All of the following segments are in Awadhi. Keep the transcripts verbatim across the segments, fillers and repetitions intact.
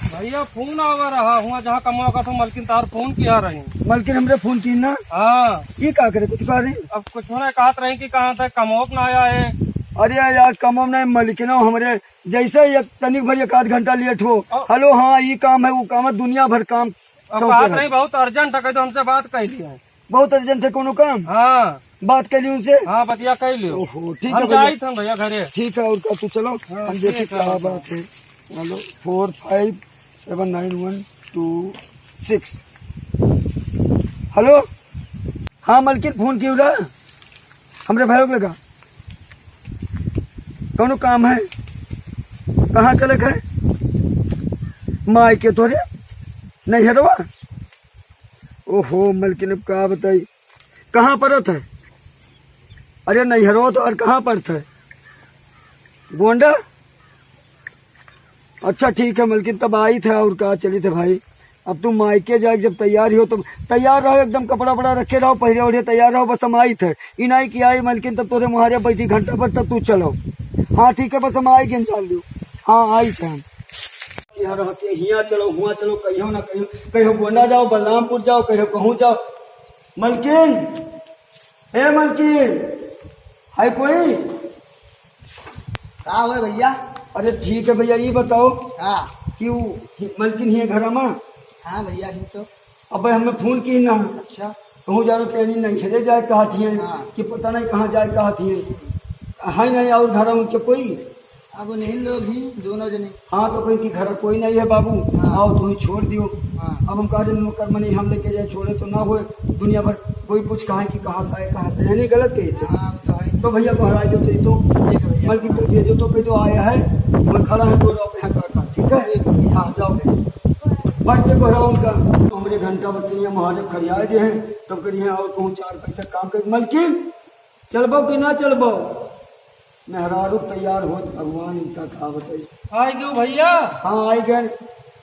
भैया, फोन आवा रहा हुआ, जहाँ कमावा का तो मलकिन तार फोन किया रही। मलकिन हमरे फोन की ना? हाँ। ई का करे, कुछ कह रही? अब कुछ ना कहत रही कि कहाँ तक कमावा ना आया है। अरे यार, कमावा ना, मलकिन हमरे जैसे एक तनिक भर एक आध घंटा लेट हो, अ- हेलो, हाँ, ई काम है, वो काम है, दुनिया भर काम अब चौके बात रहे। नहीं, बहुत अर्जेंट है, कह दो हमसे बात कर लिया है। बहुत अर्जेंट है कोनो काम? हाँ। बात कर ली उनसे? हाँ, बतिया कर लियो। ओहो, ठीक है हम भैया। जाइत हम भैया घरे। ठीक है, और का तू चलो, हाँ, हम देखी ठीक है, का हाँ। बात है। हेलो, फोर फाइव सेवन नाइन वन टू सिक्स। हेलो, हाँ मलकिन, फोन कियो रहा हमरे भाई के लगा। कौनो काम है? कहाँ चले के है? माई के तोरे नैहरवा? ओहो मलकिन, अब का बताई, कहाँ पड़त है? अरे नैहरवा तो और कहाँ पड़त है? गोंडा? अच्छा ठीक है मलकिन, तब आइत है और का, चलित है भाई। अब तू मायके जाए जब तैयार ही हो तो तैयार रहो, एकदम कपड़ा वपड़ा रखे रहो, पहिरे ओढ़े तैयार रहो, बस हम आइत है। ई नाहीं कि आई मलकिन तब तोरे मुहारे बैठी घंटा भर तब तू चलो। हाँ ठीक है, बस हम आइ गए, जान लियो। हाँ आइत है हम। यहाँ रह के हियाँ चलो, हुआँ चलो, कहियो ना कहियो, कहियो गोंडा जाओ, बलरामपुर जाओ, कहियो कहूँ जाओ। मलकिन, ए मलकिन, है कोई? का हुआ भैया? अरे ठीक है भैया, ई बताओ हाँ। कि उ हि-, मलकिन हियाँ घर मा? हाँ भैया, ही तो। अबे हमें फोन की ना। अच्छा। कहूँ जानो कि यानी नैहरे जाए कहत हियाँ हाँ। कि पता नहीं कहाँ जाए कहत हियाँ। है नहीं और घर उनके कोई? अब नहीं लोग ही दोनों जने। हाँ, तो कोई की घर कोई नहीं है बाबू, हाँ। आओ तुम छोड़ दियो। हाँ। अब हम कहा जब नौकर मनी हम लेके जाए छोड़े तो ना होए, दुनिया भर कोई कुछ कहा कि कहाँ से आए, कहाँ से, है नहीं गलत कही तो। हाँ, वो तो है। तो भैया बाहर आ जाओ तो, ठीक है भैया। मलकिन को भेजो तो कह दो आया है, मैं खड़ा है तो आप यहाँ का, का, ठीक है? ठीक है। हाँ, जाओ। बैठ के दोहराओ उनका। हमरे घंटा बस ये महादेव खड़िया दे हैं, तब करिए और कहूँ चार पैसा काम कर। मलकिन, चलबो कि ना चलबो? मेहरारू तैयार होत भगवान इनका का बताई। आइ गयो भैया? हाँ, आइ गए।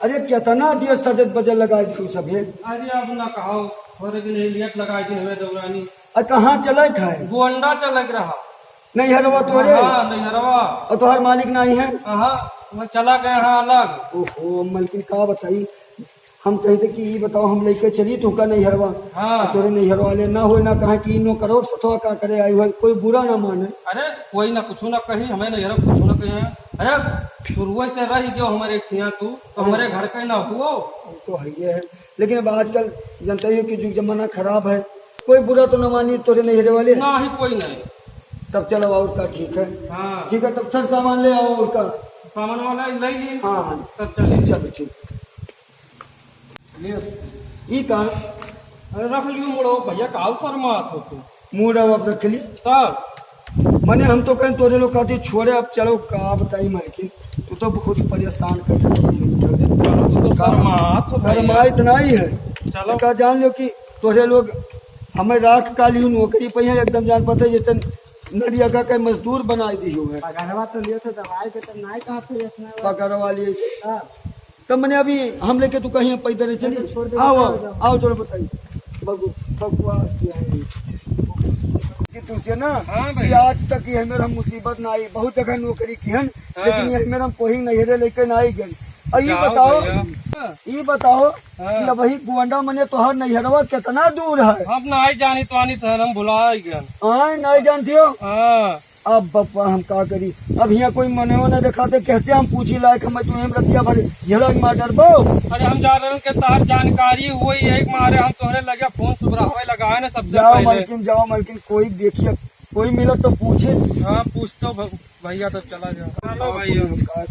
अरे, कितना देर सजत बजत लगाई थी सभे। अरे, अब ना कहो, थोड़े दिन ही लेट लगाई थी हमें दौरानी। अ, कहाँ चले खाए? गोंडा चले के रहा। नैहरवा तोरे? हाँ, नैहरवा। और तोहर मालिक नहीं है? हाँ, वो चला गया हाँ अलग। ओहो, मलकिन का बताई, हम कही थे कि ई बताओ, हम लेके चली तुमका नैहरवा। हाँ। आ तोरे नैहरवा वाले ना होए, ना कहा कि ई नौकरो सथवा का करे आई हुए, कोई बुरा ना माने। अरे, कोई ना कुछ ना कही, हमें नैहरवा कुछ ना कहे। अरे, शुरुए से रही जो हमारे खिया तू, तो हमारे घर के ना हुओ। वो तो है ये है, लेकिन अब आजकल जानते ही हो कि जुग जमाना खराब है, कोई बुरा तो ना मानी तोरे नैहरे वाले। ना ही कोई नहीं। तब चलो और का, ठीक है। हाँ। ठीक है, तब सर सामान ले आओ और का। सामान वाला ले लिए। हाँ, हाँ। तब चलिए। चलो, ठीक। ले, ई का? अरे रख लियो मुड़ो भैया, काल शर्मात हो तू। मुड़ो अब रख ली। तब? मने हम तो कहें तोरे लोग कहते छोड़े, अब चलो का बताई मालकिन, तू तो बहुत परेशान कर देते हो। तू तो शर्मात हो भैया। शर्माइत नहीं है। चलो। का जान लो कि तोरे लोग हमें राख काली हूँ नौकरी पे है, एकदम जान पाते जैसे नडिया का कई मजदूर बनाई दी हुए। पगारवा तो लियो तो दवाई के तो नहीं कहते इतना। पगारवा लिए। हाँ। तब मने अभी हम लेके तू कहीं पैदल नहीं चली। छोड़ दे, आओ, आओ, जाओ। आओ, चलो बताइए। बगु-, बगुआ किया है। कि तुझे ना, हाँ भाई। कि आज तक ये मेरा मुसीबत ना आई, बहुत जगह नौकरी की है, हाँ। लेकिन ये मेरा कोई नैहरे लेके ना आई गई। और ये जाओ बताओ, भैया। ये बताओ हाँ। कि अब वही गोंडा मने तोहर नैहरवा कितना दूर है? हम ना आई जानी तो आनी तो हम भुला ही गए। आए, नहीं जानती हो? हाँ। अब बप्पा हम का करी, अब हियाँ कोई मने ना देखाते, कैसे हम पूछी लायक, हम तुम्हें रतिया भर झेला मार डरबो। अरे हम जा रहे हैं कि तार जानकारी हुई, यही मारे हम तोहरे लगे फोन सुबरावे लगाए ना सबसे जाओ पहले। मलकिन, जाओ मलकिन, कोई देखिए, कोई मिलत तो पूछे। हाँ, पूछ तो भ-, भैया तो चला जाओ। चलो भैया।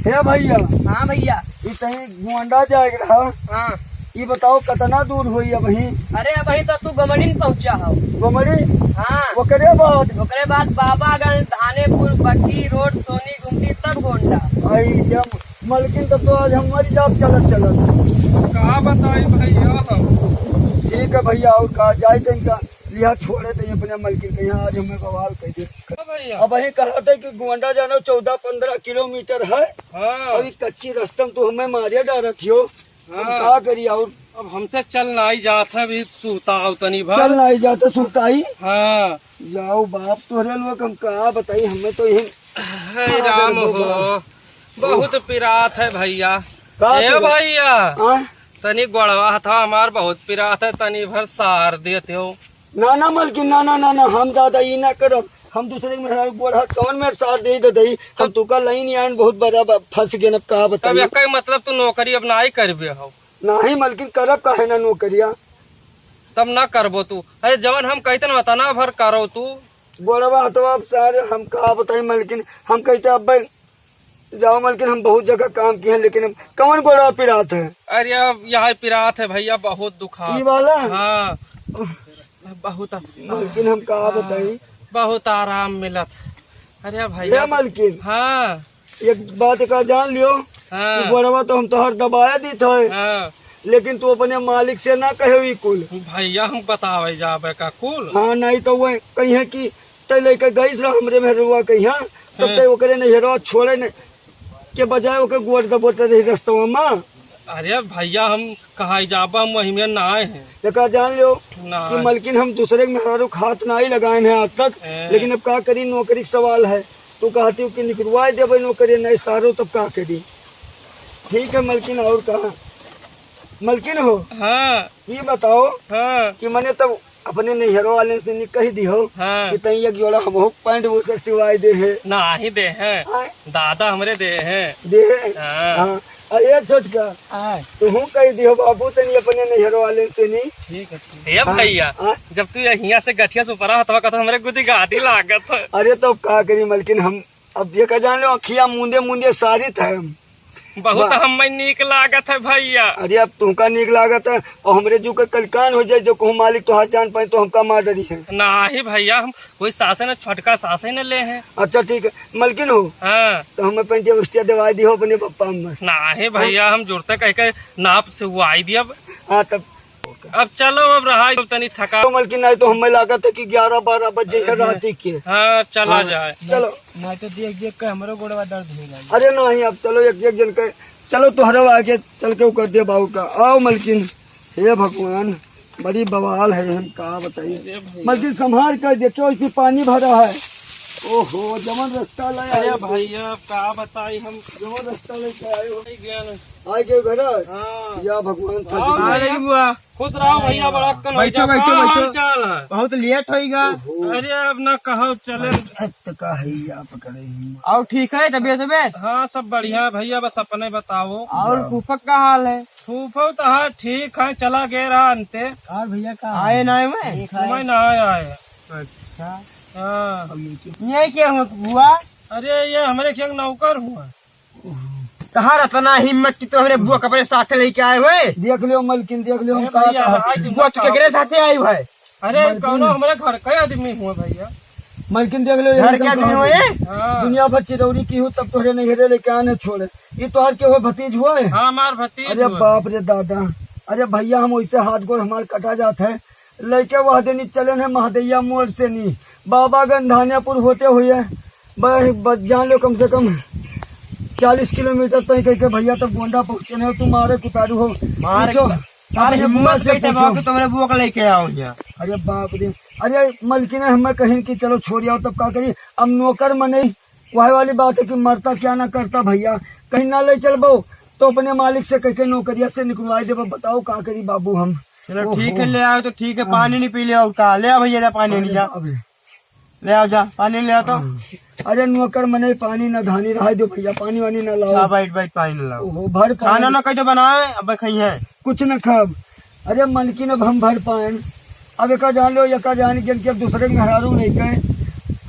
हे भैया। हाँ भैया। ई कहीं गोंडा जाए के रहा। हाँ। ई बताओ कितना दूर होई अबहीं? अरे अबहीं तो तू गोमड़ी न पहुँचा हो। गोमड़ी? हाँ। ओकरे बाद? ओकरे बाद बाबागंज, धानेपुर, बग्गी रोड, सोनी गुमटी, तब गोंडा। आई जब मलकिन तब तो आज हम मर जाब चलत चलत। का बताई भैया हम। ठीक है भैया, और का जाए तन का लिहा छोड़े तो ये अपने मलकिन के यहाँ आज हमें बवाल कर दे। हाँ भैया। अबहीं कहा था कि गोंडा जानो चौदह पन्द्रह किलोमीटर है। हाँ। अभी कच्ची रास्ता में तू हमें मारिया डारत हो। हम हाँ। का करी और? अब हमसे चल नाई जात है, अभी सुताओ तनी भर। चल नाई जात है सुताई? हाँ। जाओ बाप, तोहरे लोग हम का बताई, हमें तो यही हे राम हो। बहुत पिरात है भइया। का ए पिरात? भइया, हाँ? तनी गोड़वा हथवा हमार बहुत पिरात है, तनी भर सार देते हो। ना, ना मलकिन, ना, ना, ना, ना, हम दादा ई ना करब। हम दूसरे के मेहरारू गोड़ हाथ कौन मेर सार दे दे दई? हम तब तुका लाइन आइन बहुत बड़ा बा-, फंस गेन, अब का तब बताई? एकर मतलब तू नौकरी अब नाई करबे हो? नाही मलकिन, करब काहे ना नौकरिया? तब ना करबो तू? अरे जवन हम कहते ना उतना भर करो तू। गोड़वा हथवा अब सारे हम का बताई मलकिन, हम कहते अब जाओ मलकिन, हम बहुत जगह काम किए हैं, लेकिन अब कौन गोड़वा पिरात है? अरे अब यहाँ पिरात है भइया, बहुत दुखा। ई वाला? हाँ, बहुत। मलकिन हम का हाँ, बताई? बहुत आराम मिलत। अरे भइया। हे मलकिन। हाँ। एक बात का जान लियो, हाँ। कि गोड़वा तो हम तोहर दबाए दीत है, हाँ। लेकिन तू अपने मालिक से ना कहे ई कुल। भइया हम बतावे जाबे का कुल? हाँ, नहीं तो वह कहिए कि तै लेके गईस रहा हमरे मेहरुआ के यहाँ, तब हाँ। तै ओकरे नैहरवा छोड़े न, के बजाय ओके गोड़ दबोते रही रस्तवा में। अरे भइया, हम कहाँ जाबा, हम वही में ना आए हैं। एका जान लो ना कि आए। मलकिन हम दूसरे के मेहरारू के हाथ ना ही लगाए हैं आज तक, हैं। लेकिन अब का करी, नौकरी के सवाल है। तू कहती हो कि निकलवाए देबे नौकरी, नहीं सारो, तब का करी? ठीक है मलकिन, और कहा मलकिन हो, हाँ। ये बताओ हाँ। कि मने तब अपने नैहरो वाले से नहीं कह दी हो हाँ। कि तई एक जोड़ा हमहू पैंट बुशर्ट सिवाई दे है। नाही दे हैं। हाँ। दादा हमरे दे हैं। दे हैं। हाँ। हाँ। अरे छोटका, हाँ। तुहू कह दी हो बाबू तनी अपने नैहरो वाले से नहीं। ठीक है, ठीक है। ए हाँ। भइया, हाँ। जब तू हियाँ से गठिया से ऊपरा हथवा का तो हमरे गुदी गाड़ी लागत है। अरे तो का करी मलकिन, हम अब ये का जान लो, अखिया मूंदे मूंदे सारित है हम। बहुत वाह। हमें नीक लागत है भइया। अरे अब तुमका नीक लागत है और हमरे जू के कलकान हो जाए, जो कहूँ मालिक तोहार जान पाए तो हमका मार डरी है। नाही भइया, हम कोई सासे न छोटका सासे न ले हैं। अच्छा ठीक है, मलकिन हो। हाँ। तो हमें पेंटिया उस्टिया दवाई दी हो अपने पप्पा में। नाही भइया, हम जुड़ते कह के नाप से वो आई दिया। हाँ तब अब चलो, अब रहा, अब तनी थका। तो मलकिन, नहीं तो हमें लागत है कि ग्यारह बारह बज जाए अरे, रात के। हाँ, चला हाँ, जाए। चलो। नहीं तो देख देख के हमरो गोड़वा दर्द होए लागी। अरे नहीं, अब चलो एक एक जन के, चलो तोहरा आगे चल के उ कर दे बाबू का। आओ मलकिन, हे भगवान, बड़ी बवाल है, हम का बताई। अरे भैया। मलकिन संभाल कर देखो, इसी पानी भरा है। ओहो, जवन रास्ता लाया अरे है। भैया, अब का बताई हम। जवन रास्ता लेके आए हो। आई गया ना। आ गए घर? हाँ। या भगवान, थक हाँ गए। भैया। अरे बुआ। खुश रहो भैया, बड़ा अक्कन हो बैठो, जा। बैठो, का बैठो। हाल चाल है? बहुत लेट होइगा। ओहो। अरे अब ना कहो, चले। हद का है, या पकड़े ही। और ठीक है तबीयत, तबीयत? हाँ, सब बढ़िया है भैया, बस अपने बताओ। और फूफक का हाल है? फूफक तो हाँ ठीक है, चला गया रहा अंते। और भैया का आए ना आए मैं? मैं ना आया है। अच्छा। हाँ। अब ये क्या? ये क्या हुआ बुआ? अरे ये हमारे एक नौकर हुआ। तहार इतना हिम्मत कि तू हमरे बुआ के अपने साथ लेके आए हुए? देख लियो मलकिन, देख लियो हम अरे का भैया, कहा। आज बुआ तो केकरे साथे आई हुए? अरे मलकिन। कौनो हमारे घर का आदमी हुआ भैया। मलकिन देख लियो, घर के आदमी हुए? हाँ। दुनिया भर चिरौरी की हूँ तब तोहरे नैहरे लेके आने छोड़े। ये तोहर के हुए भतीज हुए? हाँ, हमार भतीज अरे हुए। बाप रे दादा। अरे भैया हम वैसे हाथ गोड़ हमार कटा जात है। लइके वह देनी चलन है महदैया मोड़ से नी, बाबा गंधानियापुर होते हुए ब-, ब-, जान लो कम से कम चालीस किलोमीटर तय करके भैया तब गोंडा पहुँचे नहीं, तू मारे कुतारू हो। मारे पूछो, कुतारू। अपने अरे बुआ हिम्मत से कैसे पूछो। बाबू तुमरे बुआ को लेके आओ यहाँ? अरे बाप रे, अरे मलकिन हमें कहीं कि चलो छोड़ आओ, तब का करी, अब नौकर मनई, वही वाली बात है कि मरता क्या ना करता भैया, कहीं ना ले चलबो तो अपने मालिक से कह के नौकरिया से निकलवाई देबो, बताओ का करी बाबू हम। चलो ओहो। ठीक है, ले आओ तो ठीक है, हाँ। पानी नहीं पी ले और का, ले आओ भैया, ले पानी अरे नहीं जा। बाप रे। ले आओ जा, पानी ले आओ तो। हाँ। अरे नौकर मने पानी ना धानी रहा दो भैया, पानी वानी ना लाओ। हाँ, बैठ, बैठ, पानी ना लाओ। ओहो, भर खाना पानी। ना कह दो बनाए, अब खाई है। कुछ ना खाब। अरे मलकिन अब हम भर पाएन। अब एका जान लो, एका जान के, के अब दूसरे के मेहरारू नहीं कहें।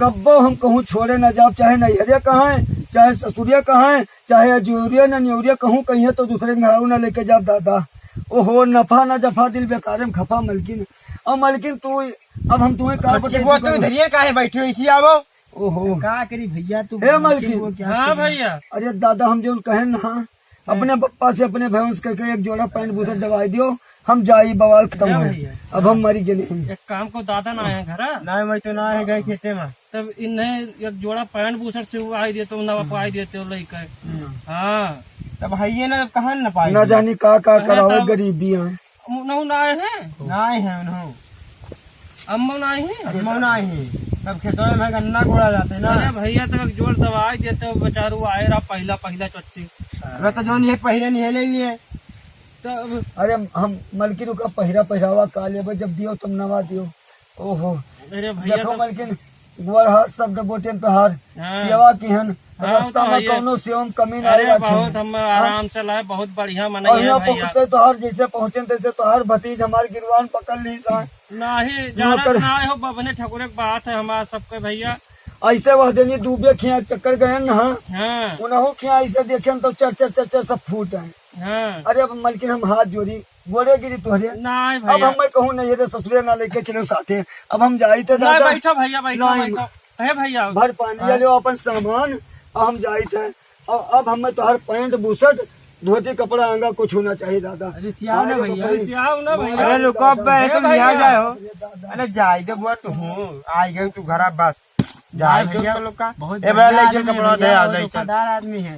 कब्बो हम कहूँ छोड़े ना जाब, चाहे नैहरिया कहें, चाहे ससुरिया कहें, चाहे अजूरिया ना नियौरिया कहूँ कहिए तो दूसरे के मेहरारू ना लेके जाब दादा। ओहो, नफा ना जफा दिल बेकारे में खफा मलकिन। अब मलकिन तू, अब हम तुम्हें का अब बताई वो तू तू इधरिए काहे बैठे हो, इसी आवो। ओहो। का करी भैया, तू हे मलकिन। वो क्या हाँ करी? भैया। अरे दादा, हम जो कहें ना, हाँ। अपने पप्पा से, अपने भैंस के, के एक जोड़ा पैंट बूसर दवाई दियो, हम जाई, बवाल खत्म हाँ है। भैया। अब हम मरी गए नहीं। एक काम को दादा ना आए घर? ना, मैं तो ना आए गए खेते में। तब इन्हें एक जोड़ा पैंट बूसर से वो आई देते हो, नवा पाई देते हो लइका। हम्म। हाँ। तब है ये ना, तब कहाँ ना पाई? ना जानी का, का अरे करावे तब गरीबी है। उन्हों ना आए हैं? ना आए हैं उन्हों। अम्मा ना आई हैं? अम्मा ना आई हैं। तब खेतवा में गन्ना कोड़ा जाते ना। अरे भैया, तब एक जोर दबाई देते हो, बेचारू आए रहा पहिला, पहिला चोटी। अबे तो जौन ये पहिरे नहीं ले लिए। तब अरे हम मलकिन का पहिरा पहिरावा का लेबे, जब दियो तब नवा दियो। ओहो। अरे भैया, देखो तो मलकिन, गोर हाथ सब डबोटेन तोहार हाँ। सेवा किहन, हाँ, रास्ता तो में भैया। कौनो सेवा में कमी ना अरे रखी। बहुत हम हाँ। आराम से लाए, बहुत बढ़िया मनई और है यहाँ भैया। पहुँचते तोहार जैसे पहुँचेन तैसे तोहार भतीज हमार गिरवान पकड़ ली सा। नाही, जानत नौकर। ना हो, बबने ठकुरे के बात है हमार सबके भैया। ऐसे वह देनी दूबे खिया चक्कर गए न, हाँ। हाँ। उनहु खिया ऐसे देखे न तो चर चर चर चर सब फूट है। हाँ। अरे अब मलकिन हम हाथ जोड़ी, गोड़े गिरी तोहरे। नाही अब भैया। हम मैं कहूँ नहीं रे ससुरे ना लेके चलो साथे। अब हम जाई थे नहीं, दादा। बैठो भैया, बैठो, नहीं। बैठो। हे भैया। भर पानी हाँ। ले लो अपन सामान, अब हम जाई थे। अब, अब हमें तोहर पैंट बुशर्ट धोती कपड़ा आंगा कुछ होना चाहिए दादा। अरे सियाओ ना अरे भैया। भाई। अरे सियाओ ना भैया। अरे रुको, अब ए तुम भैया। लिया जाए हो। अरे जाए दे बुआ, तू हूँ, आई गए तू घरा बस। जाए भाई दे भैया, तो लोग का। बहुत ए भैया, बढ़िया लेके आदमी कपड़ा है दे भैया, आ वो जाए, चल। धोखाधड़ आदमी है।